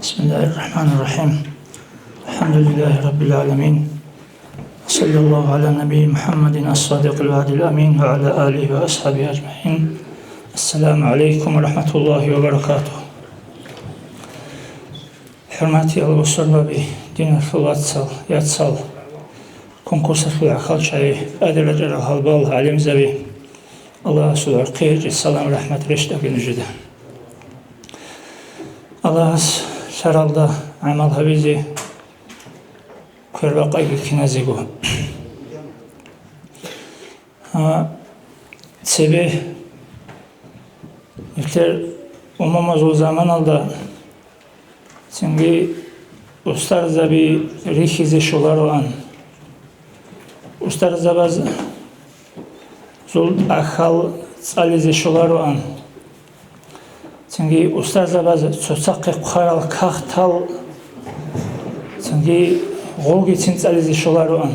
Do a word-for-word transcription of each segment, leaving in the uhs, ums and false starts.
بسم الله الرحمن الرحيم. الحمد لله رب العالمين. وصلى الله على النبي محمد الصادق الوعد الأمين وعلى آله وأصحابه أجمعين. السلام عليكم ورحمة الله وبركاته. ХӀурматиял бусурбаби, диналъул вацал, яцал, конкурсалъул гӀахьалчагӀи, тӀаде рачӀарал гьалбал, гӀалимзаби, Аллагьасул гӀурхъи гьечӀеб салам-рахӀмат рещтӀаги нужеда. Аллагьас лъаралда гӀамал гьабизе квербакъайги киназего. А, цебе нилъер умумузул заманалда цинги устарзаби рихьизе щолароан. Устарзабазул тӀахьал цӀализе щолароан. Цинги устарзабаз цоцахъе хъварал кагътал цинги гъолгицин цӀализе щолароан.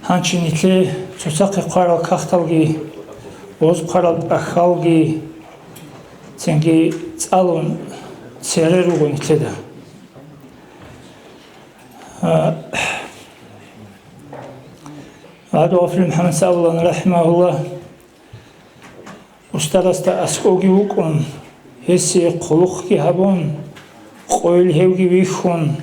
Гьанчи нилъее цоцахъе хъварал кагъталги, гъоз хъварал тӀахьалги цинги цӀалун цере руго нилъеда. А, ГӀабдулгъафурил МухӀаммад Савлан, рахӀимагьуллагь, устарасда аскӀовги вукӀун, гьесие хъулухъги гьабун, къойил гьевги вихьун,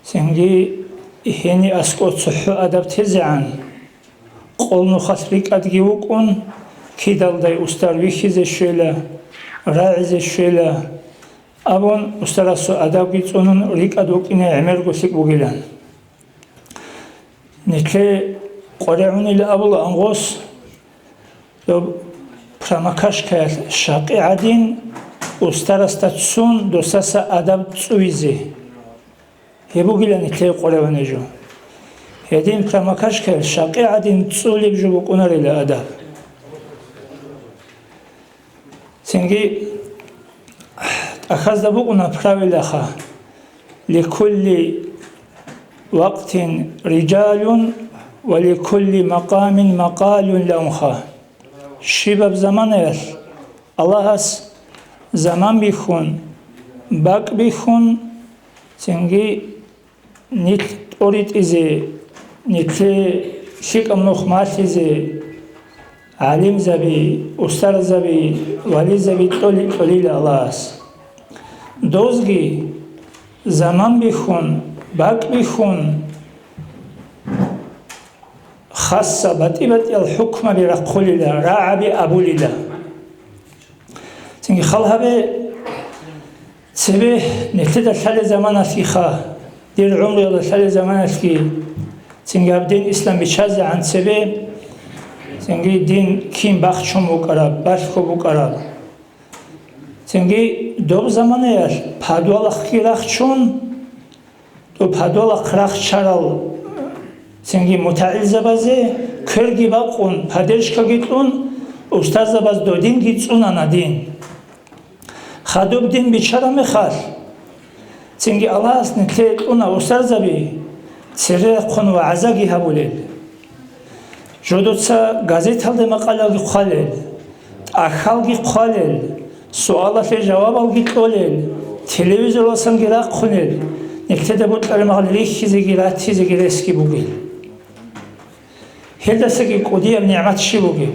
цинги гьениб аскӀов цохӀо адаб тезегӀан, къолнухалъ рикӀкӀадги вукӀун, кидалдай устар вихьизе щвела, рагӀизе щвела абун, устарасул адабги цӀунун рикӀкӀад вукӀине гӀемерго лъикӀ бугилан. Нилъее къваригӀунила абулаан гъос, доб промокашкаялъ щакъи гӀадин, устарасда цун досаса адаб цӀуизе. Гьеб бугилан нилъее къваригӀунеб жо. Гьедин промокашкаялъ щакъи гӀадин цӀулеб жо букӀунарила адаб. Цинги тӀахьазда букӀуна правилаха: «Ликулли вакътин рижалун ва ликулли макъамин макъалун», лъунха. Щибаб заманаялъ Аллагьас заман бихьун, бакӀ бихьун, цинги нилъ тӀоритӀизе, нилъее лъикӀаб нух малъизе, гӀалимзаби, устарзаби, вализаби кьоли-, кьолила Аллагьас. Дозги заман бихьун, бакӀ бихьун, хасса батӀи-батӀиял хӀукмаби рахъулила, рагӀаби абулила. Цинги хал гьабе, цебе нилъеда лъалеб заманалъгиха, дир гӀумруялда лъалеб заманалъги, цинги гьаб дин ислам биччазегӀан цебе, цинги дин кин бахчун букӀараб, балъго букӀараб. Цинги доб заманаялъ подвалахъги рахчун, то подвалахъ рахчарал цинги мутагӀилзабазе кверги бакъун, поддержкаги кьун, устарзабаз додинги цӀунана дин. Хадуб дин биччараб мехалъ, цинги Аллагьас нилъее кьуна устарзаби цере рахъун вагӀзаги гьабулел. Жодоца газеталда макъалалги хъвалел, тӀахьалги хъвалел, суалалъе жавабалги кьолел, телевизоралдасанги рахъунел, нилъеда бокьараб мехалъ рихьизеги ратизеги ресги бугел. Гьелдасаги кӀудияб нигӀмат щиб бугеб?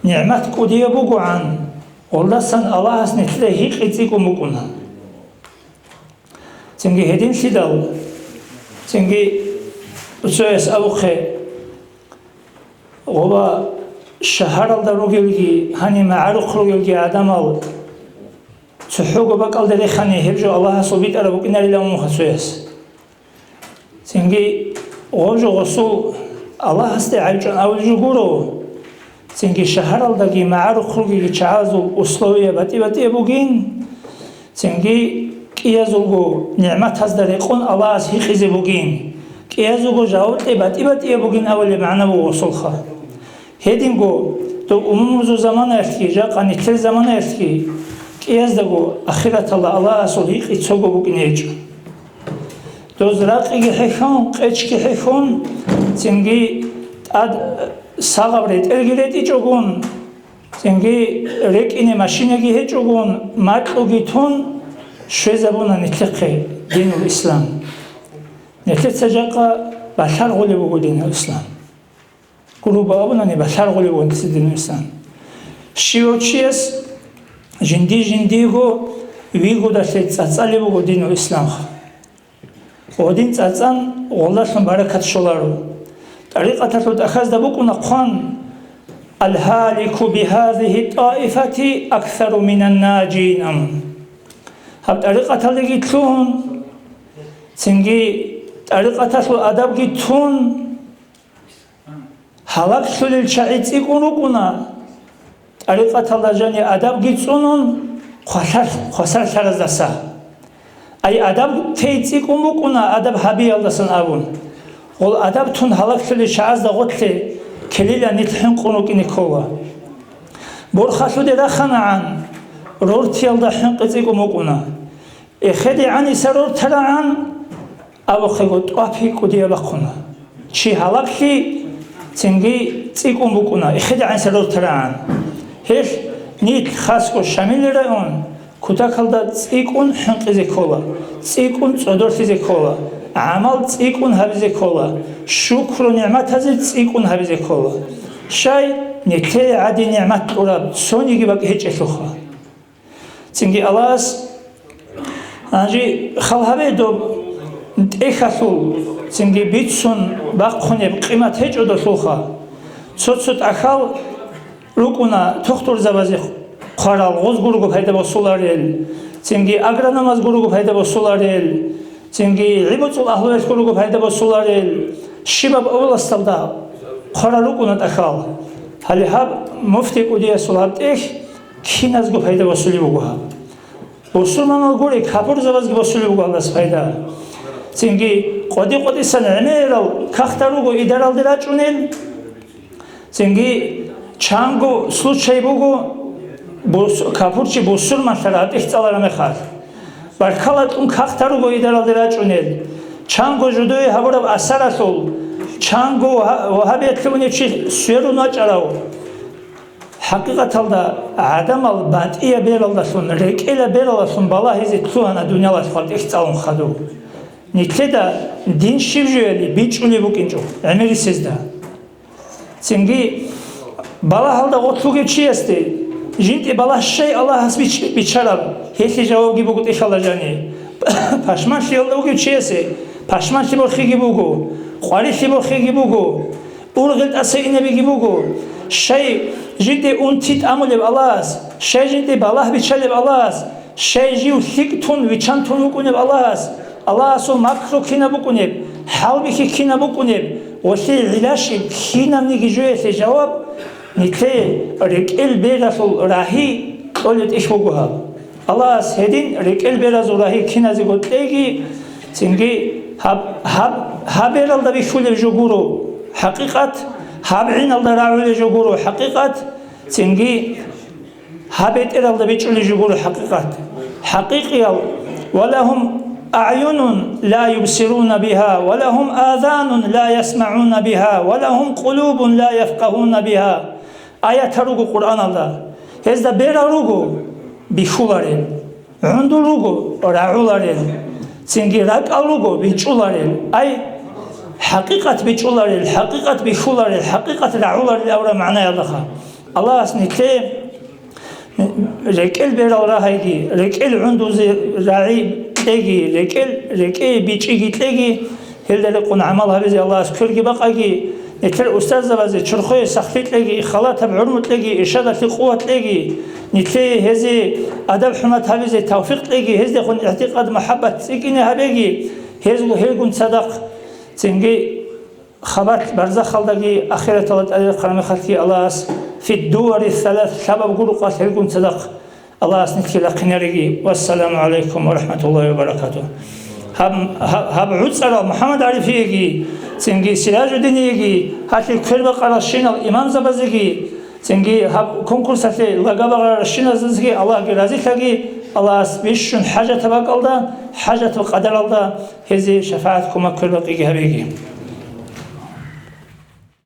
НигӀмат кӀудияб бугогӀан, гъолдасан Аллагьас нилъеда гьикъи цӀикӀкӀун букӀуна. Цинги гьединлъидал, цинги цояс абухъе, гъоба шагьаралда ругелги, гьаниб магӀарухъ ругелги гӀадамал цохӀого бакӀалда рехани, гьеб жо Аллагьасул битӀараб букӀинарилан муха цояс. Цинги гъоб жо гъосул Аллагьасде гӀайчӀун абулеб жо гуро. Цинги шагьаралдаги магӀарухъ ругеги чагӀазул условия батӀи-батӀияб бугин, цинги кӀиязулго нигӀматазда рекъон Аллагьас гьикъизе бугин, кӀиязулго жаваб батӀи-батӀияб бугин абулеб магӀна буго гъосулха. Гьединго, доб умумузул заманаялъги, жакъа нилъер заманаялъги кӀияздаго ахираталда Аллагьасул гьикъи цого букӀине гьечӀо. Доз ракъиги хӀехьон, къечги хӀехьон, цинги тӀад сагъаб ретӀелги ретӀичӀогон, Цинги рекӀине машинаги гьечӀогун, макьуги тун, щвезабуна нилъехъе динул ислам. Нилъеца жакъа балъаргъулеб буго динул ислам. Грубо абунани, балъаргъулеб буго нилъеца динул ислам. Щивав чияс жинди-жиндиего вигодалъе цӀацӀалеб буго динул ислам. Гъодин цӀацӀан гъолдалъун баракат щоларо. ТӀарикъаталъул тӀахьазда букӀуна хъван: «Алгьалику бигьазихьи тӀаифати аксару минан наджин», – амун. Гьаб тӀарикъаталдеги лъугьун, цинги тӀарикъаталъул адабги тун, гьалаглъулел чагӀи цӀикӀкӀун рукӀуна, тӀарикъаталда жани адабги цӀунун, хвасар-, хвасарлъараздаса. Ай, адаб тей цӀикӀкӀун букӀуна адаб гьабиялдасан абун. Гъол адаб тун гьалаглъулел чагӀазда гъорлъе ккелила нилъ хӀинкъун рукӀине ккола. Борхалъуде раханагӀан, рортиялда хӀинкъи цӀикӀкӀун букӀуна. Эхеде гӀаниса рортарагӀан, абухъего тӀвапи кӀудияб бахъуна. Чи гьалаглъи цинги цӀикӀкӀун букӀуна, эхеде гӀаниса рортарагӀан. Гьелъ нилъ хасго Шамилил район кутакалда цӀикӀкӀун хӀинкъизе ккола, цӀикӀкӀун цӀодорлъизе ккола, гӀамал цӀикӀкӀун гьабизе ккола, шукру-нигӀматазе цӀикӀкӀун гьабизе ккола. Щай, нилъее гӀадин нигӀмат кьураб цониги бакӀ гьечӀелъулха. Цинги Аллагьас гьанже хал гьабе доб тӀехьалъул, цинги бицун бахъунеб къимат гьечӀодалъулха. Цо-цо тӀахьал рукӀуна тухтурзабазе хъварал, гъоз гурого пайда босуларел, цинги агрономаз гурого пайда босуларел, цинги гӀибуцӀул агьлуялъ гурого пайда босуларел, щибаб областалда хъварал рукӀуна тӀахьал. Гьале гьаб муфти кӀудиясул гьаб тӀехь киназго пайда босулеб буго гьаб. Бусурманал гури, капурзабазги босулеб буго гьалдаса пайда. Цинги къоди-къодисан гӀемерал кагътал руго идаралде рачӀунел. Цинги чанго случай буго, бус-, капурчи бусурманлъараб тӀехь цӀалараб мехалъ. Баркала кьун кагътал руго идаралде рачӀунел. Чанго жидее гьабураб асаралъул, чанго ва-, вагьабиялъе унев чи сверун вачӀарав. ХӀакъикъаталда гӀадамал батӀияб бералдалъун, рекӀелаб бералдалъун балагьизе лъугьана дуниялалъухъ тӀехь цӀалун хадув. Нилъеда дин щиб жояли бичӀчӀулеб букӀинчӀо гӀемерисезда. Цинги балагьалда гъорлъ вугев чиясде, жинде балагь щай Аллагьас бич-, бичараб, гьелъе жавабги буго тӀехьалда жани. Пашманлъиялда вугев чиясе пашманлъи борхиги буго, къварилъи борхиги буго. Ургъел тӀаса инабиги буго, щай жинде унти тӀамулеб Аллагьас, щай жинде балагь биччалеб Аллагьас, щай жив лъикӀ тун, виччан тун вукӀунеб Аллагьас, Аллагьасул макру кинаб букӀунеб, хӀалбихьи кинаб букӀунеб, гъолъие гӀилла щиб, кинабниги жоялъе жаваб, нилъее рекӀел бералъул рагьи кьолеб тӀехь буго гьаб. Аллагьас гьедин рекӀел беразул рагьи киназего кьеги, цинги гьаб, гьаб, гьаб бералда бихьулеб жо гуро хӀакъикъат, гьаб гӀиналда рагӀулеб жо гуро хӀакъикъат, цинги гьаб бетӀералда бичӀчӀулеб жо гуро хӀакъикъат. ХӀакъикъиял: «Ва лагьум аъюнун ла юбсируна бигьа, ва лагьум азанун ла ясмагӀуна бигьа, ва лагьум къулубун ла яфкъагьуна бигьа». Аятал руго Къуръаналда. Гьезда берал руго бихьуларел, гӀундул руго рагӀуларел, цинги ракӀал руго бичӀчӀуларел. Ай, хӀакъикъат бичӀчӀуларел, хӀакъикъат бихьуларел, хӀакъикъат рагӀуларел абураб магӀнаялдаха. Аллагьас нилъее рекӀел берал рагьайги, рекӀел гӀундузе рагӀи кьеги, рекӀел, рекӀее бичӀчӀиги кьеги, гьелда рекъон гӀамал гьабизе Аллагьас кверги бакъаги, нилъер устарзабазе чорхое сахлъи кьеги, халатаб гӀумру кьеги, иршадалъе къуват кьеги, нилъее гьезие адаб-хӀурмат гьабизе тавфикъ кьеги, гьездехун игӀтикъад-мухӀаббат цӀикӀкӀине гьабеги, гьезул гьелгун цадахъ цинги хабалъ барзахалдаги ахираталда тӀаде рахъараб мехалъги Аллагьас фиддувари салас лъабаб гурукъалъ гьелгун цадахъ Аллагьас нилъги рахъинариги. Вассаламу гӀалайкум ва рахӀматуллагьи ва баракатугь. Гьаб, гьаб, гьаб гӀуцӀарал МухӀаммад ГӀарифиеги, цинги Сиражуддиниеги, гьалъие квербакъаралщинал имамзабазеги, цинги гьаб конкурсалъе лага-багъараралщиназдаги Аллагьги разилъаги, Аллагьас бищун хӀажатаб бакӀалда, хӀажатаб къадаралда гьезие шафагӀат-кумек квербакъиги гьабеги.